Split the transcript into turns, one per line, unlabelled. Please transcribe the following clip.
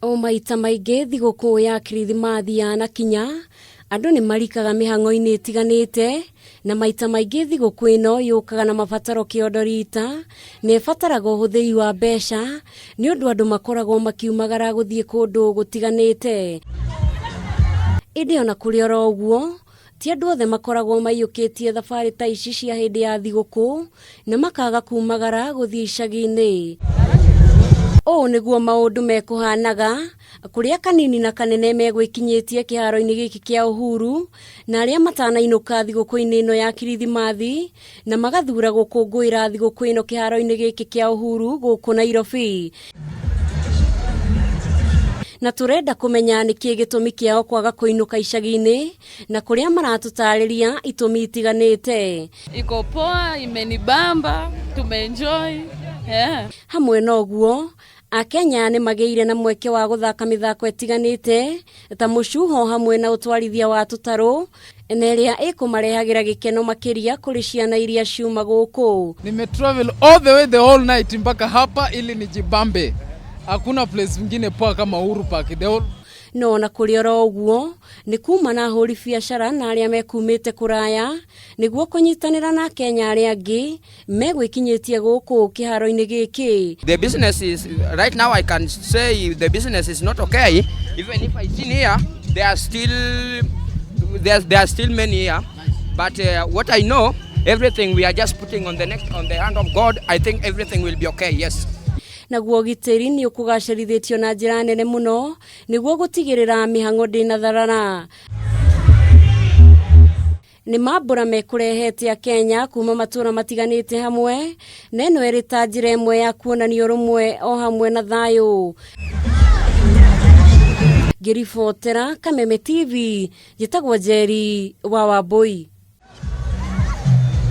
O maita maingĩ thigũkũ ya kirithimathi yanakinya, andũ nĩ marikaga mĩhang'o-inĩ ĩtiganĩte, na maita maingĩ thigũkũ ĩno yũkaga na mabataro kĩondo rita, na ĩbataraga ũhũthĩri wa mbeca, nĩ ũndũ andũ makoragwo makiumagara gũthiĩ kũndũ gũtiganĩte. Ĩndĩ ona kũrĩ oro ũguo, Ti andũ othe makoragwo maiyũkĩtie thabarĩ ta ici cia hĩndĩ ya thigũkũ na makaga kumagara gũthiĩ icagi-inĩ. Ũũ nĩguo maũndũ mekũhanaga kũrĩa kanini na kanene megwĩkinyĩtie kĩharo-inĩ gĩkĩ kĩa Uhuru na arĩa matanainũka thigũkũ-inĩ ĩno ya Kirithimathi na magathura gũkũngũĩra thigũkũ ĩno kĩharo-inĩ gĩkĩ kĩa Uhuru gũkũ Nairobi. Na tũrenda kũmenya nĩkĩ gĩtũmi kĩao kwaga kũinũka icagi-inĩ na kũrĩa maratũtarĩria itũmi itiganĩte.
Iko poa, imenibamba, tumeenjoy. Yeah.
Hamwe na ũguo, Akenya nĩ magĩire na mweke wa gũthaka mĩthako ĩtiganĩte ta mũcuho hamwe na ũtwarithia wa tũtarũ na ĩrĩa ĩkũmarehagĩra gĩkeno makĩria kũrĩ ciana iria ciuma gũkũ.
Nimetravel all the way the whole night mpaka hapa ili nijibambe. Hakuna place ingine poa kama Uhuru Park. The whole
No ona kũrĩ oro ũguo, nĩ kuma na ahũri biacara na arĩa mekumĩte kũraya nĩguo kũnyitanĩra na Akenya arĩa angĩ megwĩkinyĩtie gũkũ kĩharo-inĩ gĩkĩ.
The business is right now I can say the business is not okay. Even if I seen here, there are still there are still many here. But what I know, everything we are just putting on the next on the hand of God. I think everything will be okay. Yes.
Naguo ũgitĩri nĩ ũkũgacĩrithĩtio na njĩra nene mũno nĩguo gũtigĩrĩra mĩhang'o ndĩnatharara. Nĩ mambũra mekũrehete Akenya kuma matũra matiganĩte hamwe na ĩno ĩrĩ ta njĩra ĩmwe ya kuonania ũrũmwe o hamwe na thayũ. Ngĩribotera Kameme TV, njĩtagwo Njeri wa Wambũi.